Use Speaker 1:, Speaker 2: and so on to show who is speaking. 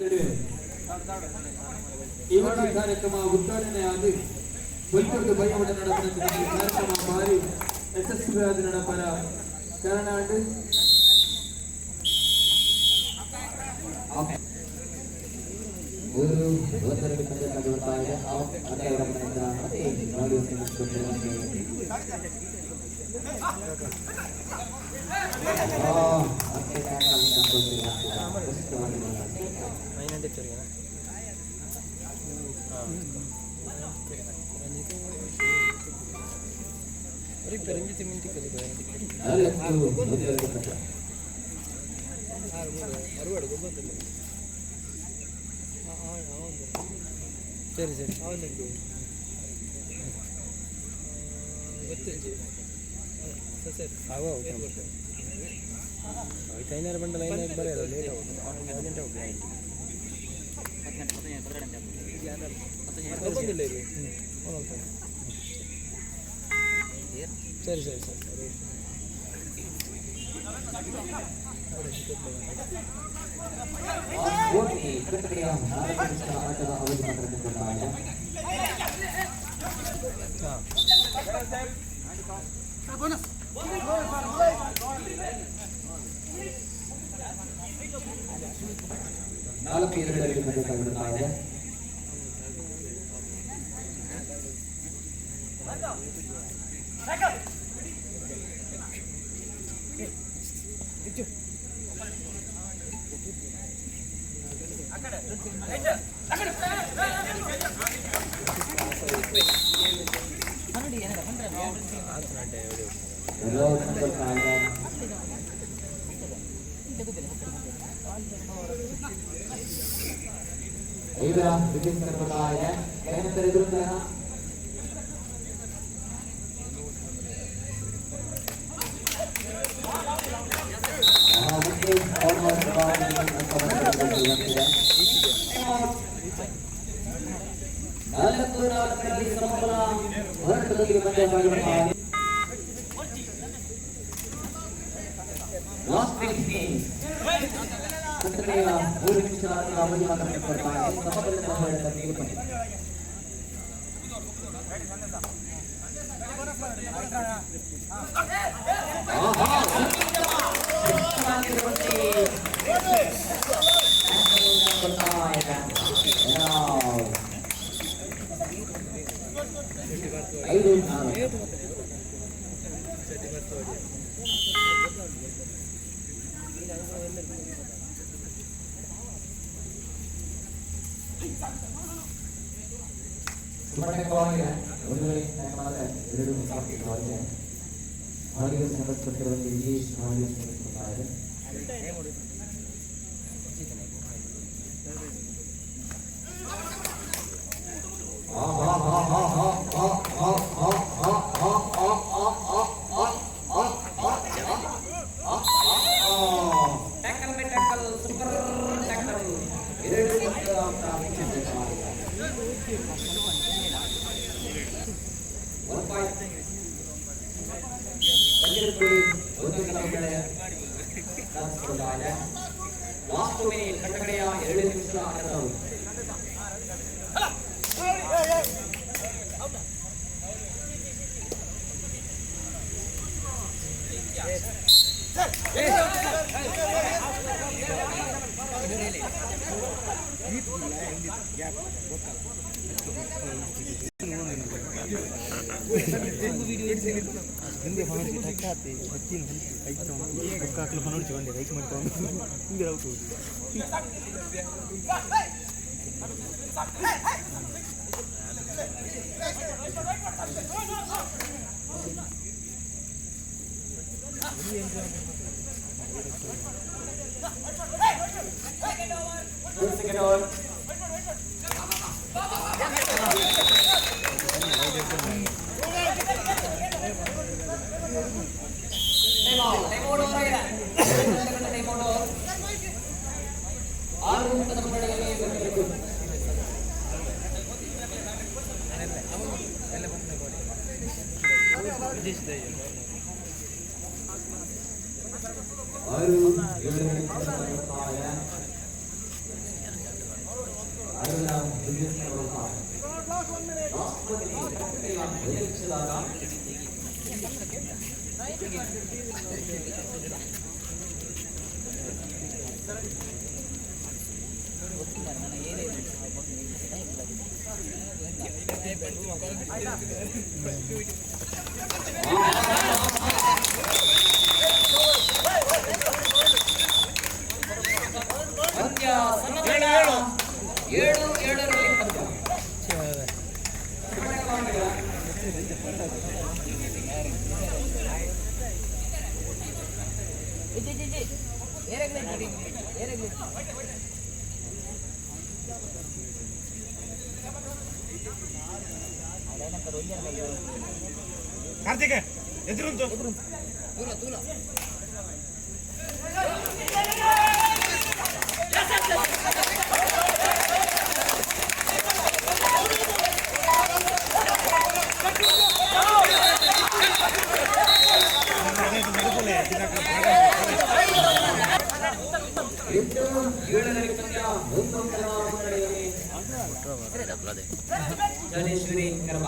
Speaker 1: ಈ ಒಂದು ಕಾರ್ಯಕ್ರಮ ಉದ್ಘಾಟನೆ ಆದ ಬೊಲ್ಪುರ್ದು ಬೈಮಠ ನಡಪುನ ಕಾರ್ಯಕ್ರಮ ಭಾರಿ ಯಶಸ್ವಿಯಾದ ನಡಪರ ಕಾರಣ.
Speaker 2: 3-1 ಪಂದ್ಯ ಕಂಡು ಬರ್ತಾ ಇದೆ. ಆಟಗಾರರ ಮನೆಯಿಂದ ಮತ್ತೆ ನೋಡಿ. ಮತ್ತೆ ಟ್ಯಾಕಲ್ ಸ್ಪಷ್ಟವಾಗಿ.
Speaker 3: ಐನಂಟು. ರಂಜಿತ್ ಮಿಂಟಿಕ್ಕದು.
Speaker 2: 4-1 ಪಂದ್ಯ.
Speaker 3: ಸರಿ ಸರಿ, ಆವ. ಆಯ್ತು, 500 ಬಂಡಲ್ 500 ಬರೆಯಲ್ಲ, ಲೇಟ್ ಆಗುತ್ತೆ, 18 ಆಗುತ್ತೆ. ಹ್ಞೂ, ಸರಿ ಸರಿ ಸರಿ ಸರಿ.
Speaker 2: ಓಕೆ, ಕಟ್ಟಕಡೆಯ 4 ನಿಮಿಷ ಆಟದ ಅವಧಿ ಮಾತ್ರ ಕಂಡು ಇದೆ.
Speaker 3: ಹಾಂ.
Speaker 2: 4-2ರಲ್ಲಿ ಪಂದ್ಯ ಕಂಡು ಇದೆ. ಎಲ್ಲೋ ಸಂಪರ್ಕ ಇದೆ. 5ರ ವಿದ್ಯುತ್ ಬರ್ತಾ ಇದೆ. ಏನಂತಾರೆ ಎದುರು? ಮತ್ತೆ ಆಲ್ಮೋಸ್ಟ್ ಬಂದಿದೆ. 4-4ರಲ್ಲಿ ಸಮಬಲ ಹೋರಾಟದೊಂದಿಗೆ ಪಂದ್ಯ ಸಾಗಿ ಬರ್ತಾ ಇದೆ. ಲಾಸ್ಟ್ 15, ಕಟ್ಟಕಡೆಯ 3 ನಿಮಿಷ ಆಟದ ಅವಧಿ ಮಾತ್ರ ಬರ್ತಾ ಇದೆ. ಸಮಬಲದ ಹೋರಾಟ ನೀರು ಪಂದ್ಯ. ಆಹಾ, ಸುಂದರವಾಗಿರುವಂತೆ ಕೊಡ್ತಾ ಇದೆ. 5-4. ಸುವರ್ಣಕವಾಗಿದೆ. ಒಂದು ವೇಳೆ ಮಾಡಿದ್ರೆ ಎರಡು ಸಾರ್ಥಕವಾಗಿದೆ. ಹಾಡಿಗೆ ಸಂಬಂಧಪಟ್ಟಿರುವಂತೆ ಇಂಗ್ಲಿಷ್ ಹಾಡಿಗೆ ಸಂಬಂಧಪಡ್ತಾ ಇದೆ. ಆ ಹಾ ಹಾ ಹಾ ಹಾ ಹಾ ಹಾ ಹಾ ಹಾ ಹಾ ಹಾ ಹಾ ಹಾ ಹಾ ಹಾ ಹಾ ಹಾ.
Speaker 4: Tackle by tackle, super tackle.
Speaker 2: ಎರಡು ಪಕ್ಕದ ಪ್ರಾಮುಖ್ಯತೆ. 1 ಪಾಯಿಂಟ್. ಪಂದ್ಯದಲ್ಲಿ ಒಂದು ಕಡೆ ಸಾಧಿಸಿಕೊಂಡಿದ್ದಾರೆ.
Speaker 4: ಲಾಸ್ಟ್ 2 ಮಿನಿಟ್, ಕಟ್ಟಕಡೆಯ 2 ನಿಮಿಷ ಆಟದ ಅವಧಿ. 2 second over. Time out, time out over ಆಗಿದೆ. Time out over. 6 ಅಂಕದ ಮುನ್ನಡೆಯಲ್ಲಿ ಬಂದಿರಬೇಕು.
Speaker 2: 6-7 ಬರ್ತಾ ಇದೆ.
Speaker 4: ರಾಷ್ಟ್ರಪತಿ ಅಧ್ಯಕ್ಷರಾದ ಪಂದ್ಯ ಸಮಬಲ. 7-7ರಲ್ಲಿ ಪಂದ್ಯ.
Speaker 5: ಕಾರ್ತಿಕ ಎದುರುಂಟು.
Speaker 4: 8-7ರಲ್ಲಿ ಪಂದ್ಯ ಒಂದು ಅಂಕದ ಮುನ್ನಡೆಯಲ್ಲಿ ಜ್ಞಾನೇಶ್ವರಿ ಕರ್ಮ.